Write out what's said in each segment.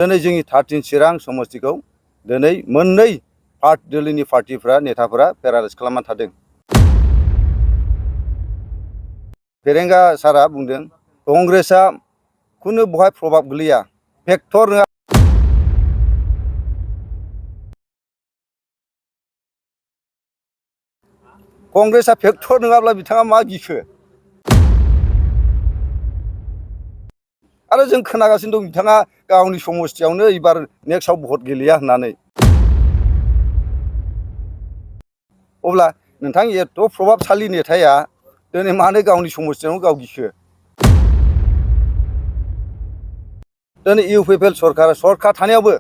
दिनै जोंनि 13 चिरां समस्तिखौ दिनै मोननै दोलोनि पार्टिफ्रा नेताफोरा पेरालाइज खालामना थादों। फेरेंगा सारा बुंदों कंग्रेसआ खुनु बहाय प्रभाब गोलैया, फेक्टर नङा। कंग्रेसआ फेक्टर नङाब्ला बिथाङा मा गिखो? आरो जों खोनागासिनो दं बिथाङा गावनि समस्तियावनो एबार नेक्स्टआव भट गेलेया होननानै। अब्ला नोंथां एथ' प्रभाबशालि नेताया दिनै मानो गावनि समस्तियावनो गाव गिखो? दिनै इउपिपिएल सरकार थानायावबो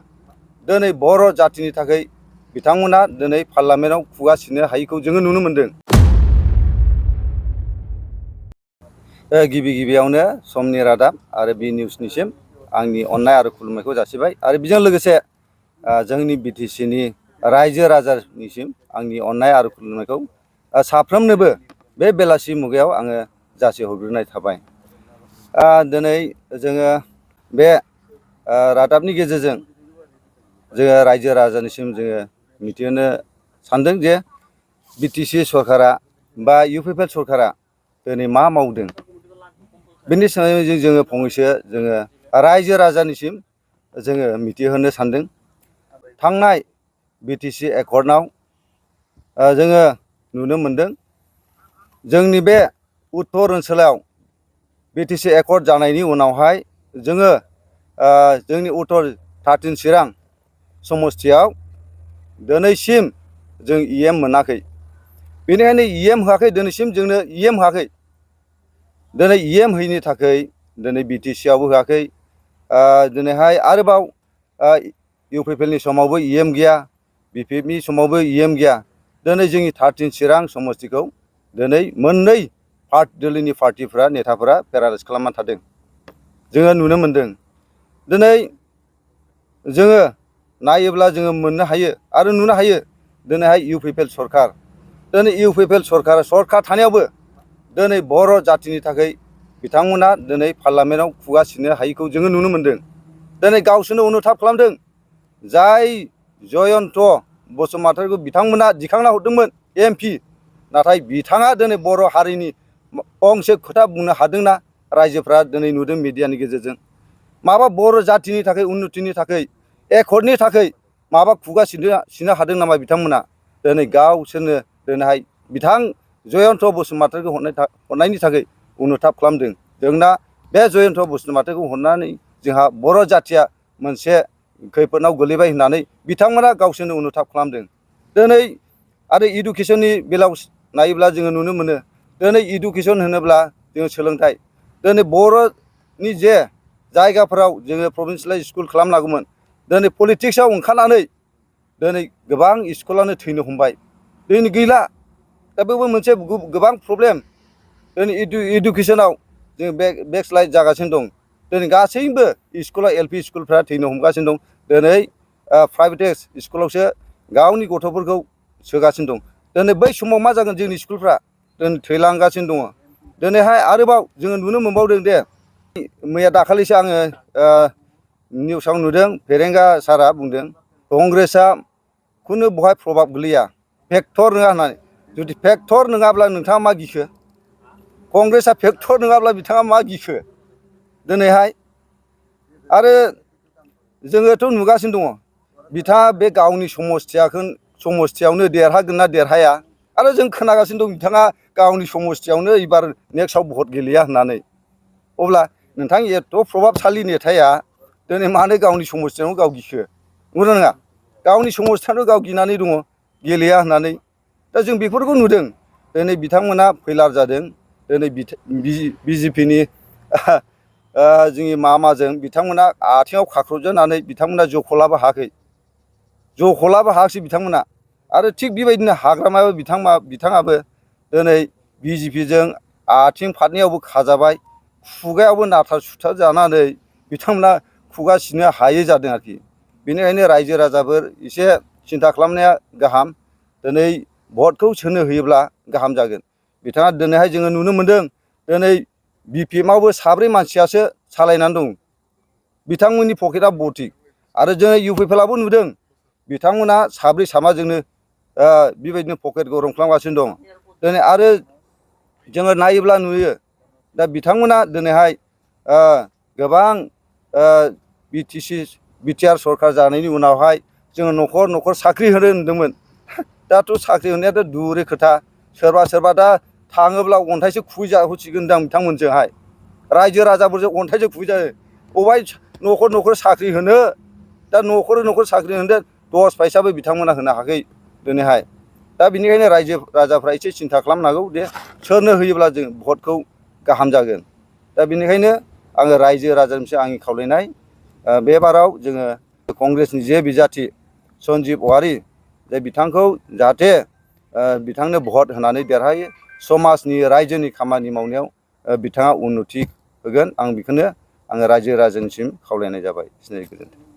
दिनै बर' जातिनि थाखाय बिथांमोना दिनै पार्लामेन्टआव खुगा सिनो हायिखौ जोङो नुनो मोनदों। गिबियावनो समनि रादाब आरो बि निउसनिसिम आंनि अननाय आरो खुलुमनायखौ जासिबाय आरो बेजों लोगोसे जोंनि बिटिसिनि रायजो राजानिसिम आंनि अननाय आरो खुलुमनायखौ साफ्रोमनोबो बे बेलासि मुगायाव आङो जासिहरग्रोनाय थाबाय। दिनै जोङो बे रादाबनि गेजेरजों जोङो रायजो राजानिसिम जोङो मिथिहोनो सानदों जे बिटिसि सरकारा बा इउपिपिएल सरकारा दिनै मा मावदों बेनि सोमोन्दै जोङो फंनैसो जोङो रायजो राजानिसिम जोङो मिथिहोनो सानदों। थांनाय बिटिसि एकर्डआव जोङो नुनो मोनदों जोंनि बे उत्तर ओनसोलाव बिटिसि एकर्ड जानायनि उनावहाय जोङो जोंनि उत्तर 13 चिरां समस्तियाव दिनैसिम जों EM मोनाखै। बेनिखायनो EM होआखै, दिनैसिम जोंनो EM होआखै। दिनै EM होयैनि थाखाय दिनै बिटिसिआवबो होआखै। दिनैहाय आरोबाव इउपिपिएलनि समावबो EM गैया, बिपिएफनि समावबो EM गैया। दिनै जोंनि 13 चिरां समस्तिखौ दिनै मोननै दोलोनि पार्टिफ्रा नेताफोरा पेरालाइज खालामना थादों। जोङो नुनो मोनदों। दिनै जोङो नायोब्ला जोङो मोननो हायो आरो नुनो हायो दिनैहाय इउपिपिएल सरकार। दिनै इउपिपिएल सरकार थानायावबो दिनै बर' जातिनि थाखाय बिथांमोना दिनै पार्लामेन्टआव खुगा सिनो हायिखौ जोङो नुनो मोनदों। दिनै गावसोरनो अनुताब खालामदों। जाय जयन्त बसुमतारीखौ बिथांमोना दिखांना हरदोंमोन MP, नाथाय बिथाङा दिनै बर' हारिनि फंसे खोथा बुंनो हादोंना? रायजोफ्रा दिनै नुदों मिडियानि गेजेरजों। माबा बर' जातिनि थाखाय उन्नतिनि थाखाय एकर्डनि थाखाय माबा खुगा सिनो हादों नामा बिथांमोना? दिनै गावसोरनो दिनैहाय बिथां जयन्त बसुमतारीखौ हरनायनि थाखाय अनुताब खालामदों। जोंना बे जयन्त बसुमतारीखौ हरनानै जोंहा बर' जातिया मोनसे खैफोदाव गोलैबाय होननानै बिथांमोना गावसोरनो अनुताब खालामदों। दिनै आरो इडुकेसननि बेलायाव नायोब्ला जोङो नुनो मोनो दिनै इडुकेसन होनोब्ला जोङो सोलोंथाइ, दिनै बर'नि जे जायगाफोराव जोङो प्रभिन्सियेलाइज स्कुल खालामनांगौमोन, दिनै पलिटिक्सआव ओंखारनानै दिनै गोबां स्कुलानो थैनो हमबाय, दिनै गैला। दा बेबो मोनसे गोबां प्रब्लेम। दिनै इडुकेसनाव जों बेकस्लाइड जागासिनो दं। दिनै गासैबो स्कुला LP स्कुलफ्रा थैनो हमगासिनो दं। दिनै प्राइभेट स्कुलावसो गावनि गथ'फोरखौ सोगासिनो दं। दिनै बै समाव मा जागोन? जोंनि स्कुलफ्रा दिनै थैलांगासिनो दङ। दिनैहाय आरोबाव जोङो नुनो मोनबावदों दे मैया दाखालिसो आङो निउसाव नुदों फेरेंगा सारा बुंदों कंग्रेसआ खुनु बहाय प्रभाब गोलैया, फेक्टर नङा होननानै। जुदि फेक्टर नङाब्ला नोंथाङा मा गिखो? कंग्रेसआ फेक्टर नङाब्ला बिथाङा मा गिखो? दिनैहाय आरो जोङोथ' नुगासिनो दङ बिथाङा बे गावनि समस्तियावनो देरहागोन ना देरहाया। आरो जों खोनागासिनो दं बिथाङा गावनि समस्तियावनो एबार नेक्स्टआव भट गेलेया होननानै। अब्ला नोंथां एथ' प्रभाबशालि नेताया दिनै मानो गावनि समस्तियावनो गाव गिखो? नंगौना नङा? गावनि समस्तियावनो गाव गिनानै दङ गेलेया होननानै। दा जों बेफोरखौ नुदों। दिनै बिथांमोना फैलार जादों। दिनै BJPनि जोंनि मामाजों बिथांमोना आथिङाव खाख्रबजानानै बिथांमोना जख'लाबो हायाखिसै बिथांमोना। आरो थिग बेबायदिनो हाग्रामायाबो बिथाङाबो दिनै BJPजों आथिं फारनैयावबो खाजाबाय, खुगायावबो नारथार सुथार जानानै बिथांमोना खुगा सिनो हायै जादों आरोखि। बेनिखायनो रायजो राजाफोर एसे सिन्था खालामनाया गाहाम। दिनै भटखौ सोरनो होयोब्ला गाहाम जागोन। बिथाङा दिनैहाय जोङो नुनो मोनदों दिनै BPMआवबो 7 मानसियासो सालायनानै दं। बिथांमोननि पकेटआ भर्ति। आरो जोङो UPPLआबो नुदों बिथांमोना साब्रै साबाजोंनो बेबायदिनो पकेट गरम खालामगासिनो दं दिनै आरो जोङो नायोब्ला नुयो दा बिथांमोना दिनैहाय गोबां बिटिआर सरखार जानायनि उनावहाय जोङो न'खर न'खर साख्रि होनो होनदोंमोन दाथ' साख्रि होनायाथ' दुरे खोथा सोरबा सोरबा दा थाङोब्ला अन्थाइसो खुबैजाहोसिगोनदां बिथांमोनजोंहाय रायजो राजाफोरजों अन्थाइजों खुबैजायो बबेहाय न'खर न'खर साख्रि होनो दा न'खर न'खर साख्रि होनो 10 फैसाबो बिथांमोना होनो हायाखै दिनैहाय दा बेनिखायनो रायजो राजाफ्रा एसे सिन्था खालामनांगौ दे सोरनो होयोब्ला जों भटखौ गाहाम जागोन दा बेनिखायनो आङो रायजो राजानिसिम आंनि खावलायनाय बे बाराव जोङो कंग्रेसनि जे बिजाथि सन्जिब औवारि जे बिथांखौ जाहाथे बिथांनो भट होनानै देरहायो समाजनि रायजोनि खामानि मावनायाव बिथाङा उन्नति होगोन आं बेखौनो आङो रायजो राजानिसिम खावलायनाय जाबाय। गोजोन्थों।